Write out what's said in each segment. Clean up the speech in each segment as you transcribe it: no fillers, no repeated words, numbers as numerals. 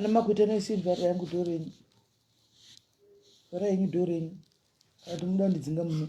Kana makuita nesilver yangu door renyu. Vharai henyu door renyu. Kana kuti muda kundidzinga muno.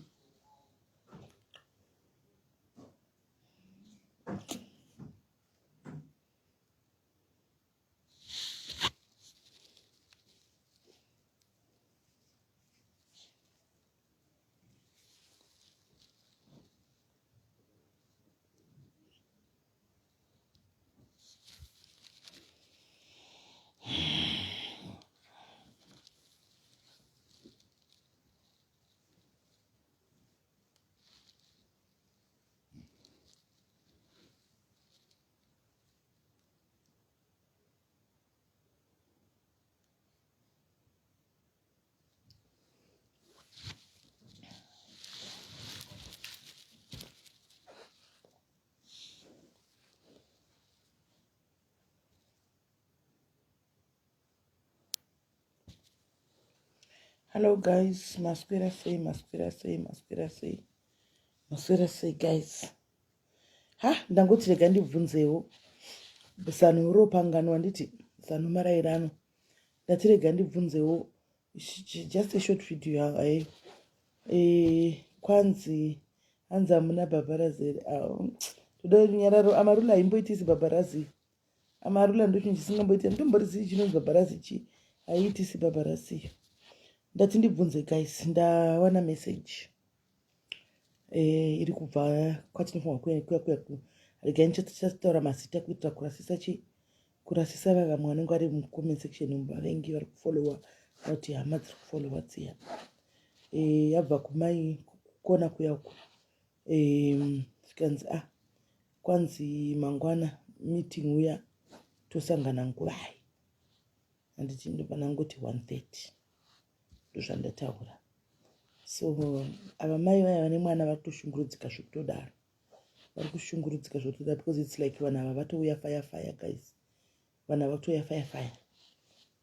Hello guys, maswera sei, maswera sei, maswera sei, maswera sei guys. Ha, ndangoti rega ndibvunzewo. Zano ropanganwa nditi zano marairano. Ndati rega ndibvunzewo just a short video hayo. Eh, kwanzi hanzi hamuna bhabharazi here? Ah, toda runyararo amarula haimboitisi bhabharazi. Amarula ndochinhu chisingamboiti handitomborizii chinonzi bhabharazi chi haiitisi bhabharazi. Ndati ndibvunze guys, ndawana message. Eh, iri kubva kwatinofanirwa kuya kuya kuya regai ndichataura mazita kuitira kurasisa chi kurasisa vamwe vanenge vari mucomment section umu vavengi vari kufollowa kana kuti hama dziri kufollowa dziya eh, yabva kumai kukona kuya uku eh, zvikanzi ah kwanzi mangwana meeting uya tosangana nguvai handiti ndobva ndangoti 130 ndozvandataura so ava mai vaya vane mwana vari kutoshungurudzika zvekutodaro vari kushungurudzika zvekutodaro because its like vanhu ava vatouya fire fire guys vanhu ava kutouya fire fire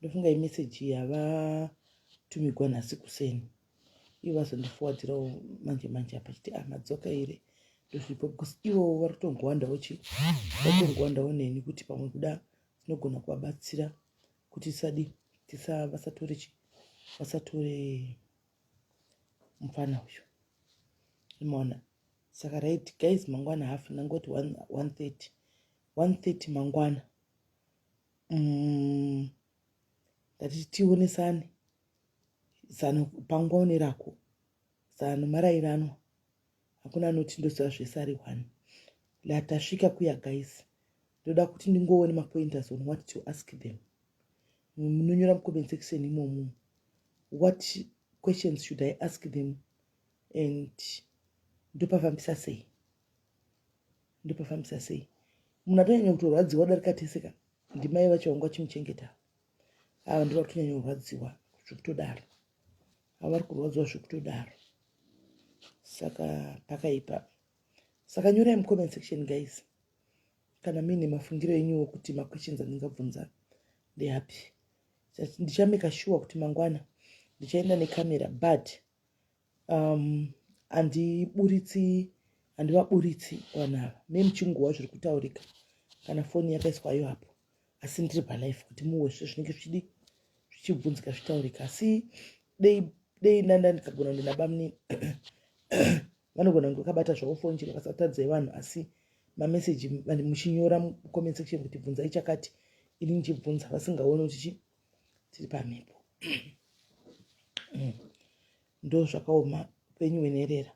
ndofunga imeseji yavatumigwa nhasi kuseni ivo vazondifowadhirawo manje manje apa chiti ah madzoka here ndozviripo because ivowo vari kutongowandawo chi vari kutongowandawo neni kuti pamwe kuda tinogona kuvabatsira kuti tisadi tisa vasatore chi vasatore mufana uyu imaona saka right guys mangwana half ndangoti 130 130 mangwana mm, ndati tionesane zano panguva une rako zano marairanwa hakuna anoti ndoziva zvese ari one latasvika kuya guys ndoda kuti ndingoone mapointers on what to ask them munonyora mucomment section imomo what questions should i ask them and ndopafambisa sei ndopafambisa sei munhu atonyanya kutorwadziwa darika tese ka ndimai vacho vanga vachimuchengeta ava ndivo vatonyanya kurwadziwa zvekutodaro ava vari kurwadziwa zvekutodaro saka pakaipa saka nyorai mucomment section guys kana muine mafungiro enyuwo kuti maquestions andingabvunza ndeapi ndichameka sure kuti mangwana ndichaenda necamera but um, handiburitsi handivaburitsi vanhu ava me muchinguwa zviri kutaurika kana foni yakaiswayo apo asi ndiri palife kuti muwe zve zvinenge zvichidi zvichibvunzika zvichitaurika asi dei dei ndanda ndikagona kunge nabamunini vanogona kunge vakabata zvavo foni chero vakasatadzai vanhu asi mameseji muchinyora mucomment section kuti bvunzai chakati ini ndichibvunza vasingaoni kuti chi tiri pamhepo mm. ndo zvakaoma upenyu hwenherera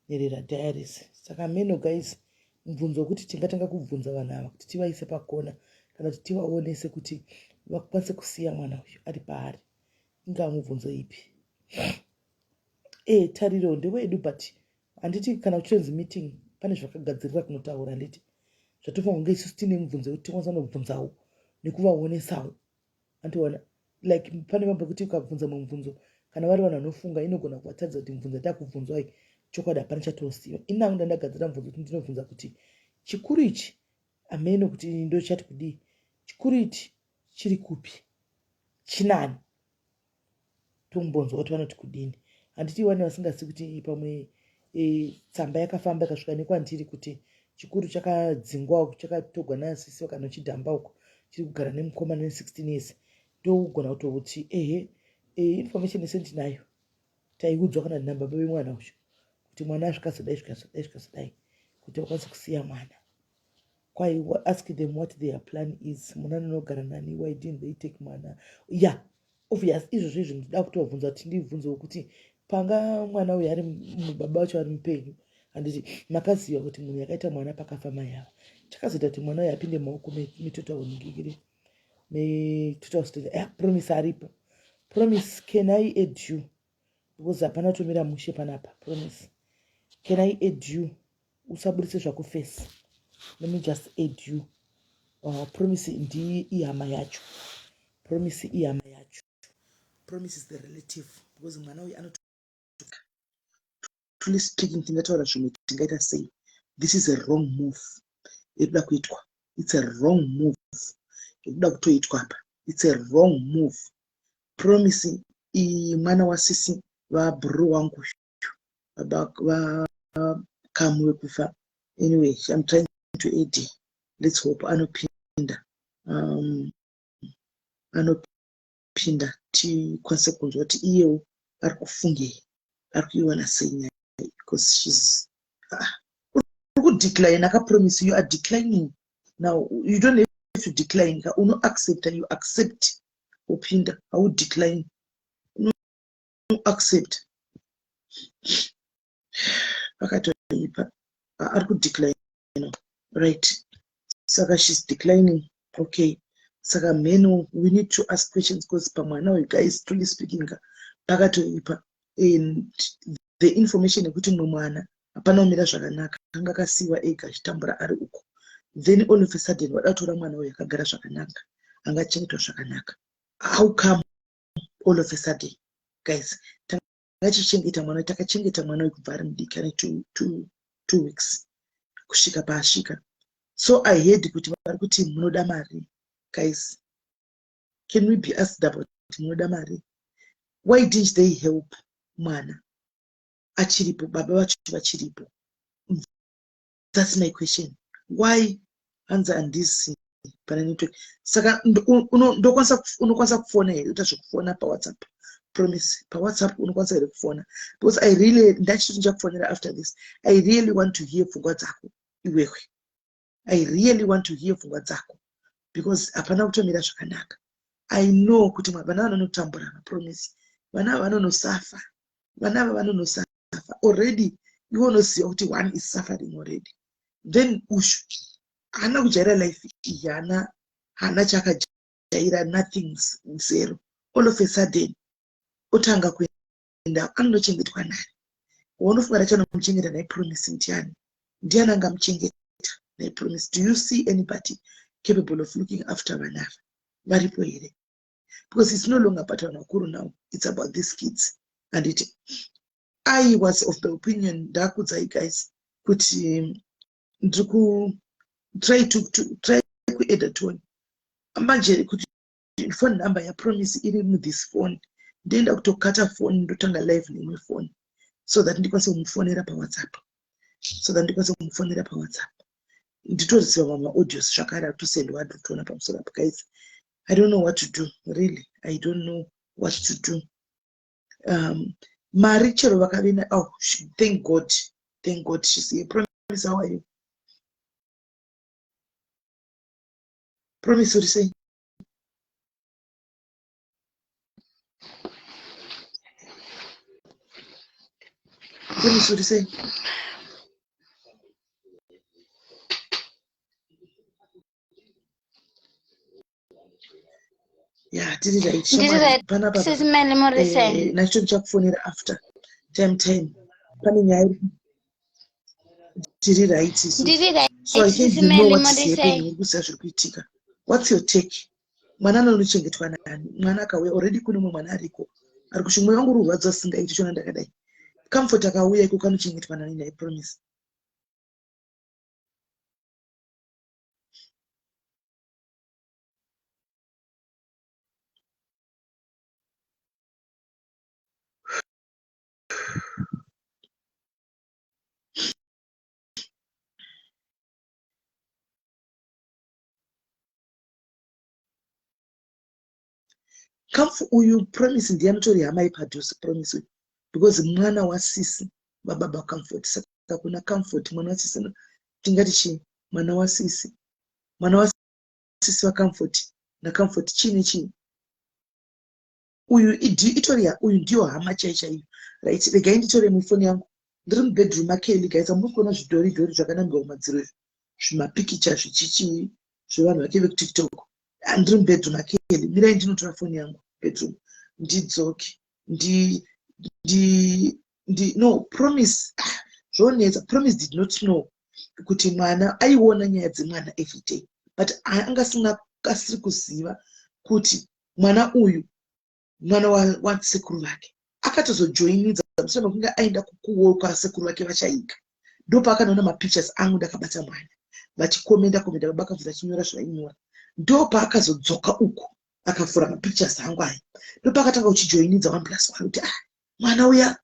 nherera diaries saka meno guys mubvunzo wekuti tingatanga kubvunza vanhu ava kuti tivaise pakona kana kuti tivaonese kuti vakwanise kusiya mwana uyu ari paari ingava mubvunzo ipi e tariro ndewedu but handiti kana kuchitonzi meeting pane zvakagadzirira kunotaura handiti zvatofanira kunge isusu tiine mubvunzo yekuti tinokwanisa kunobvunzawo nekuvaonesawo andiona like pane vamwe pekuti ukabvunza mumwe mubvunzo kana vari vanhu vanofunga inogona kuvatadza kuti mubvunzo yatakubvunzwa iyi chokwadi hapana chatosiva ini angu ndandagadzira mubvunzo kuti ndinobvunza kuti chikuru ichi ameno kuti ndochati kudii chikuru ichi chiri kupi chinani tombonzwa kuti vanoti kudini handiti vane vasingazivi kuti pamwe e, tsamba yakafamba ikasvika nekwandiri kuti chikuru chakadzingwa uku chakatogwa naasisi vakanochidhamba uku chiri kugara nemukomana ne 16 years ndokugona kutoti ehe e, information yese ndinayo taiudzwa kana nababa vemwana uyu kuti mwana azvikazodai zvikazodai zvikazodai kuti vakwanise kusiya mwana kwai ask them what their plan is mwana anogara nani why didn't they take mwana ya yeah, obvious izvozvo izvo ndinoda kutovabvunza kuti ndibvunzewo kuti panga mwana uyu ari baba vacho ari mupenyu handiti makaziva kuti munhu yakaita mwana pakafa mai ava chakazoita kuti mwana uyu apinde maoko metotal ningikiri metotal state eh, promise aripo promise can I add you because hapana kutomira mushe panapa promise can I add you usaburitse zvako face let me just add you promise ndiye ihama yacho promise ihama yacho promise is the relative because mwana uyu anoto truly speaking tingataura zvimwe tingaita sei this is a wrong move iri kuitwa it's a wrong move iri kutoitwa apa it's a wrong move promise mwana wasisi vabhuru wangu vakamu vekufa anyway I'm trying to add let's hope anopinda anopinda tikwanise kunzwa kuti iyewo ari kufungei ari kuiwana sei nyaya because she's uri kudecline akapromise you are declining now you don't have to decline unoaccepta you accept upinda haudecline unoaccept pakatoipa ari kudecline right saka she's declining okay saka mheno we need to ask questions because pamwana uyu guys truly speaking pakatoipa and the information yekuti mumwe mwana hapana kumira zvakanaka anga akasiyiwa ega achitambura ari uko then all of a sudden vada kutora mwana uyu akagara zvakanaka angachengetwa zvakanaka how come all of a sudden guys tangachichengeta mwana takachengeta mwana uyu kubva ari mudiki ane 2 weeks kusvika paasvika so I heard kuti vari kuti munoda mari guys can we be asked about munoda mari why didn't they help mwana achiripo baba vacho vachiripo that's my question why hanzi handisi pane network saka unokwanisa kufona here uita zvekufona pawhatsapp promise pawhatsapp unokwanisa here kufona because I really ndachiti ndichakufonera after this I really want to hear pfungwa dzako iwewe I really want to hear pfungwa dzako because hapana kutomira zvakanaka I know kuti vana vanonotambura mapromise vana ava vanonosafa vana ava vanonosafa already iwe unoziva kuti one is suffering already then ushu haana kujaira life iyi haana haana chaakajaira nothing zero all of a sudden otanga kuenda anonochengetwa nani waunofunga rachanomuchengeta nai promise ndiani ndiani angamuchengeta nai promise do you see anybody capable of looking after vana ava varipo here because it's no longer about vanhu vakuru now it's about these kids anditi I was of the opinion ndakudzai guys kuti ndiri ku try to try kuadda tone manje kuti phone number yapromise iri muthis phone ndoenda kutokata phone ndotanga live neimwe phone so that ndikwanise kumufonera pawhatsapp so that ndikwanise kumufonera pawhatsapp nditoziva mamwe maaudios zvakare atosendwa aditoona pamusoro apo guys I don't know what to do really I don't know what to do mari chero vakave oh thank God thank God she's here promise how are you promise uri sei promise uri sei ya tiri right Ndiri panapa Sisi Meli muri sei? Nacho ndichakufonera after time time pane nyaya tiri right isusu. Ndiri right. So I think Sisi you know Meli what is muri happening sei? uri kuziva zviri kuitika what's your take mwana anonochengetwa nani mwana akauya already kune mumwe mwana ariko ari kusvi mwoyo wangu uri kurwadza singaiti chona ndakadai comfort akauya iko kanochengetwa nani nai promise Kamfu uyu Promise ndiye anotori hama yepadhuze Promise uyu because mwana wasisi vababa Comfort. Saka kuna Comfort mwana wasisi tingati chii? Mwana wasisi. Mwana wasisi vaComfort naComfort chii nechii? Uyu itori uyu ndiyo hama chai chaiyo. Right, regai nditore mufoni yangu. Ndiri mubedroom maKelly guys, amuri kuona zvidhori dhori zvakanambirwa kumadziro izvi. Zvimapikicha zvichichii zvevanhu vake vekuTikTok. Ah, ndiri mubedroom maKelly. Mirai ndinotora foni yangu bedroom ndidzoke ndi ndi ndi no Promise. Ah, zvonetsa. Promise did not know kuti mwana aiona nyaya dzemwana everyday, but anga asina asiri kuziva kuti mwana uyu mwana wasekuru vake. Akatozojoinidza mushure mekunge aenda kukuwo kwasekuru vake vachaika, ndopaakanoona mapictures angu ndakabata mwana, vachikomenda komenda, baba akabvunza achinyora zvainyora. Ndopaakazodzoka uku akavhura mapictures angu aya, ndopaakatanga kuchijoinidza one plus one kuti ah, mwana uya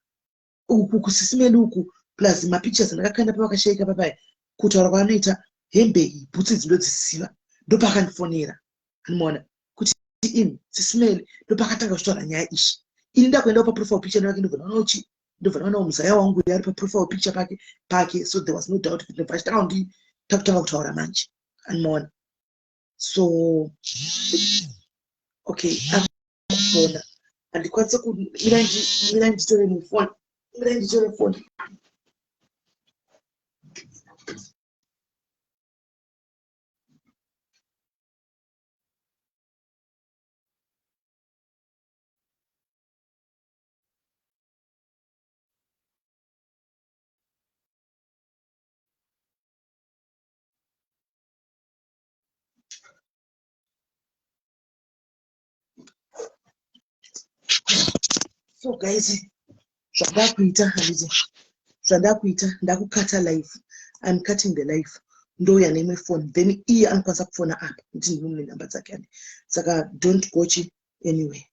uku kusisimeli uku plus mapictures andakakanda pavakashaika papaya, kutaura kwaanoita, hembe iyi, bhutsu idzi ndodziziva. Ndopaakandifonera, anomaona kuti imi sisimeli. Ndopakatanga kuchitaura nyaya ishi. Ini ndakuendawo paprofile picture ndovake, ndobva ndaonawo chi ndobva ndaonawo muzaya wangu ari paprofile picture pake. So there was no doubt kuti ndobva achitanga kundi takutanga kutaura manje, anomaona. So okay, akufona, handikwanise kumira. Nditore mufoni, mirai nditore foni. So guys, zvandakuita, handiti, zvandakuita, ndakukata live. I'm cutting the live, ndouya neimwe phone, then iye anokwanisa kufona apa kuti ndimune nhamba dzake, andi saka don't go chi anyway.